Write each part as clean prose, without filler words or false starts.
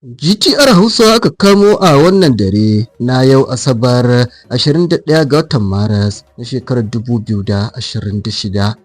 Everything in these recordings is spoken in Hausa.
GTR Hausa aka kamo a wannan dare na yau Asabar 21 ga watan Maris na shekarar 2026.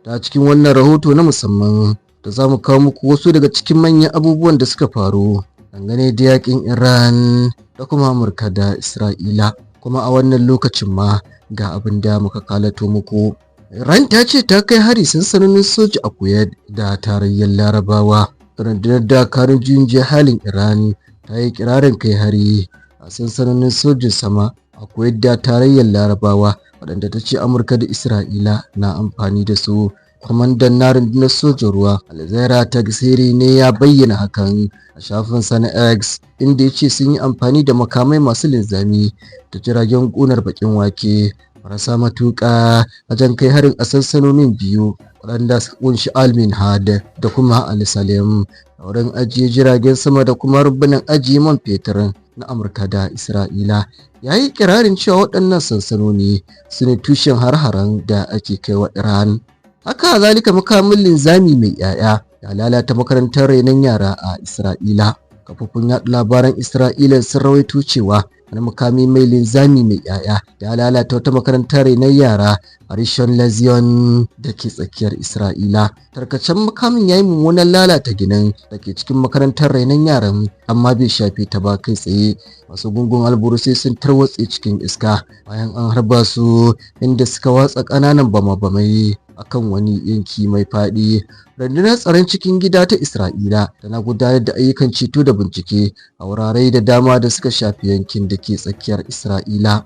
Ta cikin wannan rahoto na musamman da za mu kawo muku wasu daga cikin manyan abubuwan da suka faru dangane da yakin Iran da kuma Amurka da Isra'ila. Kuma a wannan lokacin ma ga abin da muka kalato muku. Iran ta ce ta kai hari sansanonin soja a Kuwait da Tarayyar Larabawa. Rundunar dakarun juyin halin Iran ta yi kirarin kai hari a sansanonin sojin sama a Kuwait da Tarayyar Larabawa waɗanda ta ce Amurka da Isra'ila na amfani da su. Kwamandan na rundunar sojin ruwa Alireza Tangsiri ne ya bayyana hakan a shafinsa na X, inda ya ce sun yi amfani da makamai masu linzami da jiragen ƙunar baƙin wake marasa matuƙa wajen kai harin a sansanonin biyu, waɗanda suka ƙunshi Al-Minhad da kuma Al-Salim, da wurin ajiye jiragen sama da kuma rumbunan ajiye man fetur na Amurka da Isra'ila. Ya yi kirarin cewa waɗannan sansanoni su ne tushen har-haren da ake kai wa Iran. Haka zalika, makamin linzami mai 'ya'ya ya lalata makarantar renon yara a Isra'ila. Kafofin yaɗa labaran Isra'ila sun rawaito cewa wani makami mai linzami mai 'ya'ya ya lalata wata makarantar renon yara a Rishon Lezion da ke tsakiyar Isra'ila. Tarkacen makamin ya yi mummunan lalata ginin da ke cikin makarantar renon yaran, amma bai shafe ta ba kai tsaye. Wasu gungun alburusai sun tarwatse cikin iska bayan an harba su, inda suka watsa ƙananan bama-bamai akan wani yanki mai faɗi. Rundunar tsaron cikin gida ta Isra'ila tana gudanar da ayyukan ceto da bincike a wurare da dama da suka shafi yankin da ke tsakiyar Isra'ila.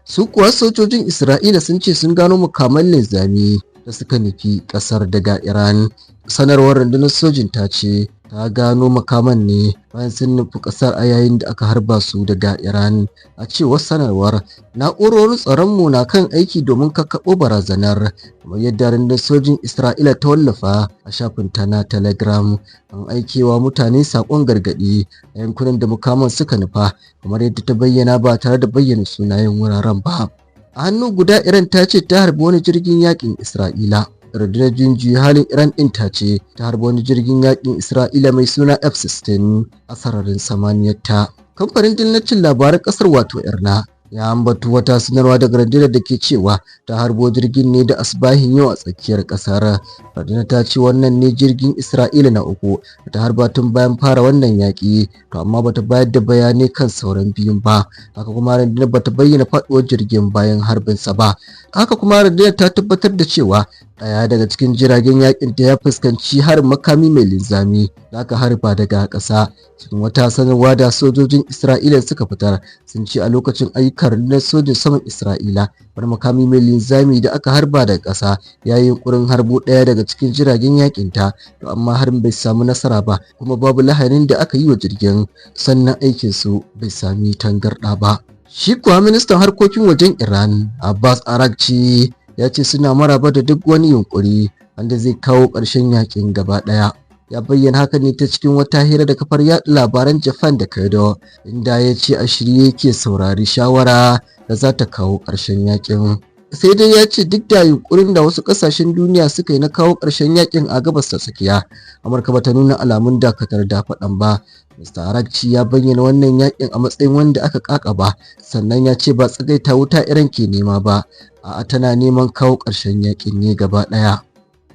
Su kuwa sojojin Isra'ila sun ce sun gano makaman linzami da suka nufi ƙasar daga Iran. Sanarwar rundunar sojin ta ce ta gano makaman ne bayan sun nufi ƙasar a yayin da aka harba su daga Iran. A cewar sanarwar, na'urorin tsaronmu na kan aiki domin kakkaɓo barazanar, kamar yadda rundunar sojin Isra'ila ta wallafa a shafinta na Telegram. An aikewa mutane saƙon gargaɗi a yankunan da makaman suka nufa, kamar yadda ta bayyana, ba tare da bayyana sunayen wuraren ba. A hannu guda, Iran ta ce ta harbi wani jirgin yakin Isra'ila. Rundunar juyin halin Iran ɗin ta ce ta harbi wani jirgin yakin Isra'ila mai suna F-16 a sararin samaniyar ta. Kamfanin dillacin labaran ƙasar, wato IRNA, ya ambato wata sanarwa daga rundunar da ke cewa ta harbo jirgin ne da asbahin yau a tsakiyar kasar. Rundunar ta ce wannan ne jirgin Isra'ila na uku da ta harba tun bayan fara wannan yaƙi, to amma bata bayar da bayanai kan sauran biyun ba. Haka kuma rundunar bata bayyana faduwar jirgin bayan harbinsa ba. Haka kuma rundunar ta tabbatar da cewa ɗaya daga cikin jiragen yakin ta ya fuskanci harin makami mai linzami da aka harba daga ƙasa. Cikin wata sanarwa da sojojin Isra'ila suka fitar, sun ce a lokacin ayyukan rundunar sojin saman Isra'ila, wani makami mai linzami da aka harba daga ƙasa ya yi yunkurin harbo ɗaya daga cikin jiragen yakin ta, to amma harin bai samu nasara ba, kuma babu lahanin da aka yi wa jirgin, sannan aikin su bai sami tangarɗa ba. Shi kuwa ministan harkokin wajen Iran, Abbas Araghchi, ya ce suna maraba da duk wani yunkuri wanda zai kawo ƙarshen yakin gaba ɗaya. Ya bayyana haka ne ta cikin wata hira da kafar yaɗa labaran Japan da Kyodo, inda ya ce a shirye yake saurari shawara da za ta kawo ƙarshen yakin. Sai dai ya ce duk da yunkurin da wasu ƙasashen duniya suka yi na kawo ƙarshen yakin a Gabas ta Tsakiya, Amurka bata nuna alamun dakatar da faɗan ba. Mr. Araghchi ya bayyana wannan yakin a matsayin wanda aka kakaba, sannan ya ce ba tsagaita wuta Iran ke nema ba, a'a, tana neman kawo ƙarshen yakin ne gaba ɗaya.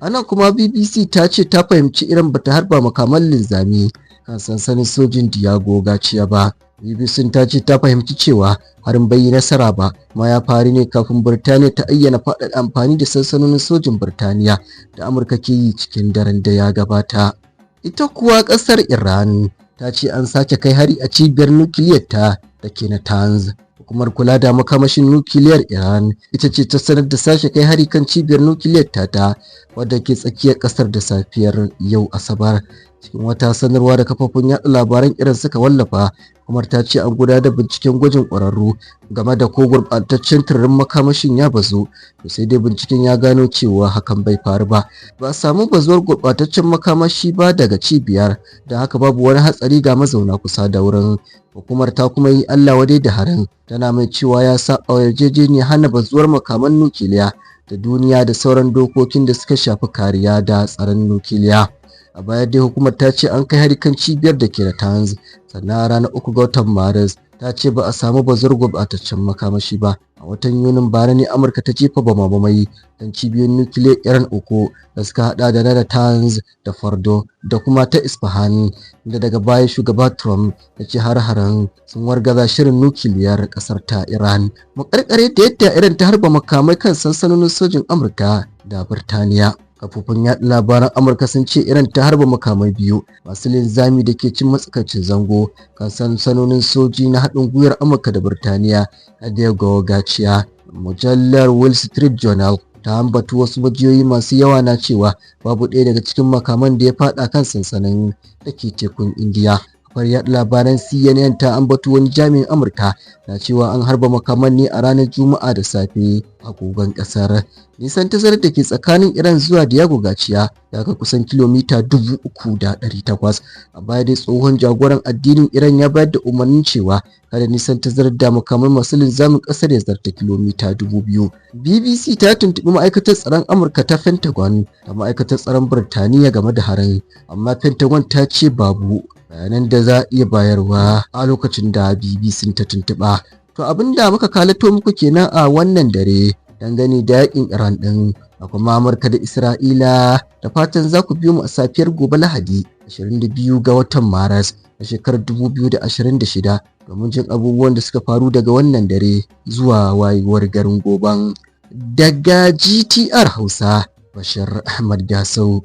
Anan kuma BBC ta ce ta fahimci Iran bata harba makaman linzami kan sansanin sojin Diego Garcia ba. BBC ta ce ta fahimci cewa harin bai yi nasara ba, ma ya faru ne kafin Birtaniya ta ayyana faɗaɗa amfani da sansanonin sojin Birtaniya da Amurka ke yi cikin daren da ya gabata. Ita kuwa ƙasar Iran ta ce an sake kai hari a cibiyar nukiliyar ta da ke Natanz. Hukumar kula da makamashin nukiliyar Iran ita ce ta sanar da sake kai hari kan cibiyar nukiliyar tata wadda ke tsakiyar kasar da safiyar yau Asabar. Cikin wata sanarwa da kafofin yaɗa labaran Iran suka wallafa, hukumar ta ce an gudanar da binciken gwajin ƙwararru game da ko gurɓataccen tururin makamashin ya bazu, to sai dai binciken ya gano cewa hakan bai faru ba. Ba a samu bazuwar gurɓataccen makamashi ba daga cibiyar, da haka babu wani hatsari ga mazauna kusa da wurin. Hukumar ta kuma yi Allah wadai da harin, tana mai cewa ya saba wa yarjejeniyar hana bazuwar makaman nukiliya da duniya da sauran dokokin da suka shafi kariya da tsaron nukiliya. A baya dai hukumar ta ce an kai hari kan cibiyar da ke Natanz. Sannan a ranar 3 ga watan Maris ta ce ba a samu bazuwar gurɓataccen makamashi ba. A watan Yunin bara ne Amurka ta jefa bama-bamai kan cibiyoyin nukiliyar Iran uku da suka hada da na Natanz da Fordo da kuma ta Isfahan, da daga baya shugaba Trump ya ce har-haren sun wargaza shirin nukiliyar kasar ta Iran. Mu karkare da yadda Iran ta harba makamai kan sansanonin sojin Amurka da Birtaniya. Kafofin yaɗa labaran Amurka sun ce Iran ta harba makamai biyu masu linzami da ke cin matsakaicin zango kan sansanonin soji na haɗin gwiwar Amurka da Birtaniya a Diego Garcia. Mujallar Wall Street Journal ta ambata wasu majiyoyi masu yawa na cewa babu ɗaya daga cikin makaman da ya faɗa kan sansanin da ke tekun Indiya. Kafar yaɗa labaran CNN ta ambato wani jami'in Amurka na cewa an harba makaman ne a ranar Juma'a da safe agogon ƙasar. Nisan tazarar da ke tsakanin Iran zuwa Diego Garcia ya kai kusan kilomita 3,800. A baya dai tsohon jagoran addinin Iran ya bayar da umarnin cewa kada nisan tazarar da makamai masu linzamin ƙasar ya zarta kilomita 2,000. BBC ta tuntuɓi ma'aikatar tsaron Amurka ta Pentagon da ma'aikatar tsaron Birtaniya game da harin, amma Pentagon ta ce babu bayanan da za a iya bayarwa a lokacin da BBC ta tuntuɓa. To, abin da muka kalato muku kenan a wannan dare dangane da yakin Iran ɗin da kuma Amurka da Isra'ila, da fatan za ku biyo mu a safiyar gobe Lahadi, 22 ga watan Maris na shekarar 2026, domin jin abubuwan da suka faru daga wannan dare zuwa wayewar garin goben. Daga GTR Hausa, Bashir Ahmad Gasau.